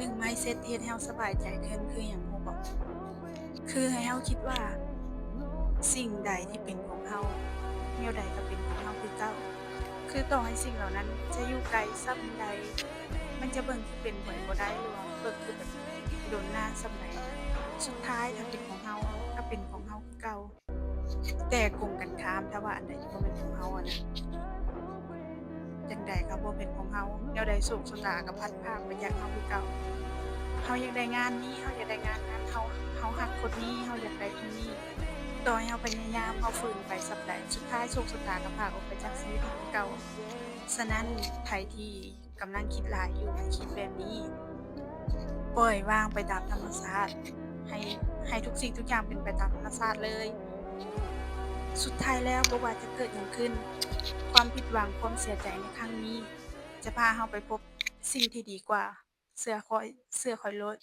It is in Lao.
ໜຶ່ງ mindset ທີ່ເຮັດໃຫ້ເຮົາສະບາຍໃຈຂຶ້ນຄືຫຍັງຮູ້ບໍ່? ຄືໃຫ້ເຮົາຄິດວ່າສິ່ງໃດທີ່ເປັນຂອງເຮົາ ແນວໃດກໍເປັນຂອງເຮົາຄືເກົ່າ. ຄືຕໍ່ໃຫ້ສິ່ງເຫຼົ່ານັ້ນຈະຢູ່ໄກສ່ຳໃດ, ມັນຈະເບິ່ງຄືເປັນໄປບໍ່ໄດ້ ຫຼືວ່າເບິ່ງຄືແບບດົນໜ້າສ່ຳໃດ, ສຸດທ້າຍຖ້າເປັນຂອງເຮົາ ກໍເປັນຂອງເຮົາຄືເກົ່າ. ແຕ່ກົງກັນຂ້າມ ຖ້າວ່າອັນໃດທີ່ບໍ່ແມ່ນຂອງເຮົາຫັ້ນນະ ຈັ່ງໃດກໍບໍ່ແມ່ນຂອງເຮົາ, ແນວໃດໂຊກຊະຕາກໍພັດພາກໄປຈາກເຮົາຄືເກົ່າ. ເຮົາຢາກໄດ້ງານນີ້ ເຮົາຢາກໄດ້ງານນັ້ນ, ເຮົາ ເຮົາຮັກຄົນນີ້ ເຮົາຢາກໄດ້ຄົນນີ້, ຕໍ່ໃຫ້ເຮົາພະຍາຍາມ ເຮົາຝືນໄປສ່ຳໃດ ສຸດທ້າຍໂຊກຊະຕາກໍພາກອອກໄປຈາກຊີວິດເຮົາຄືເກົ່າ. ສະນັ້ນໃຜທີ່ ກຳລັງຄິດຫຼາຍຢູ່ ໃຫ້ຄິດແບບນີ້ ປ່ອຍວາງໄປຕາມທຳມະຊາດ ໃຫ້ ໃຫ້ທຸກສິ່ງທຸກຢ່າງເປັນໄປຕາມທຳມະຊາດເລີຍ. ສຸດທ້າຍແລ້ວບໍ່ວ່າຈະເກີດຫຍັງຂຶ້ນ ຄວາມຜິດຫວັງ ຄວາມເສຍໃຈໃນຄັ້ງນີ້ ຈະພາເຮົາໄປພົບສິ່ງທີ່ດີກວ່າ. ເຊື່ອຂ້ອຍ ເຊື່ອຂ້ອຍໂລດ.